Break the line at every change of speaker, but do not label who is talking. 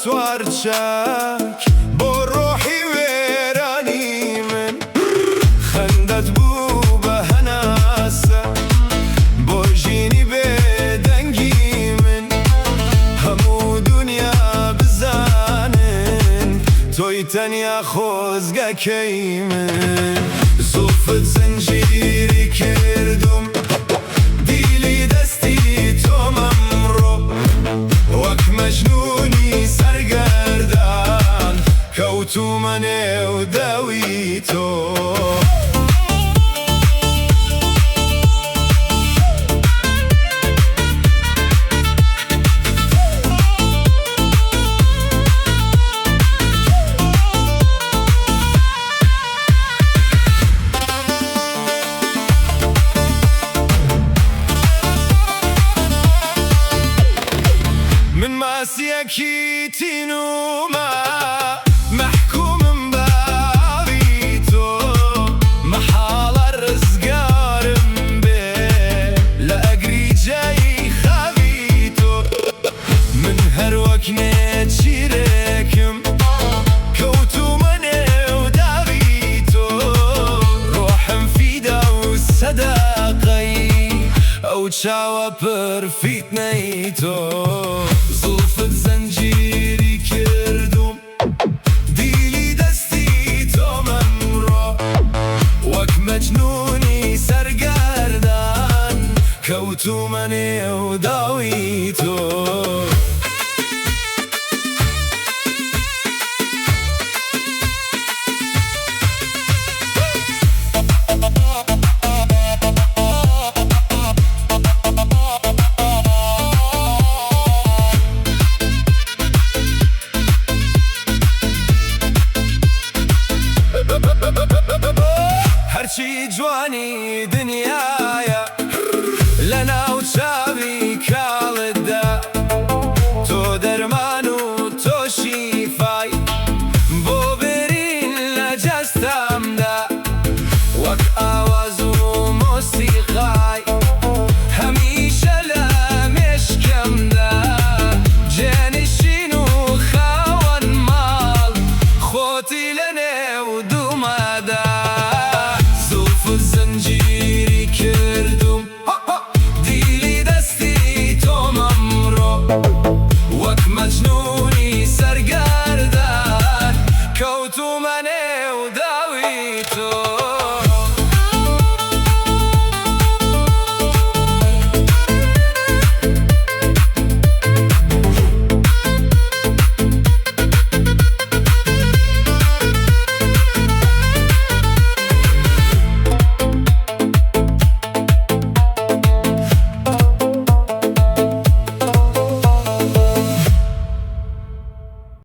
سوار چەک بۆ ڕۆحی وێرانی من. خەندەت بوو بە هەناسە بۆ ژینی بێدەنگی من. هەموو دونیا بزانن تۆی تەنیا خۆزگەکەی من. زوڵفت زنجیری کردوم دیلی دەستی تۆم ئەمڕۆ. وەک مەجنوونی سەرگەردان کەوتوومە نێو داوی تۆ. من ماسیەکی تینوومە مەحکومم بە ئاوی تۆ. مەحاڵە ڕزگارم بێ لە ئەگریجەی خاوی تۆ. من هەر وەک نێچیرێکم کەوتوومە نێو داوی تۆ. ڕۆحم فیدا و سەداقەی ئەو چاوە پر فیتنەی تۆ.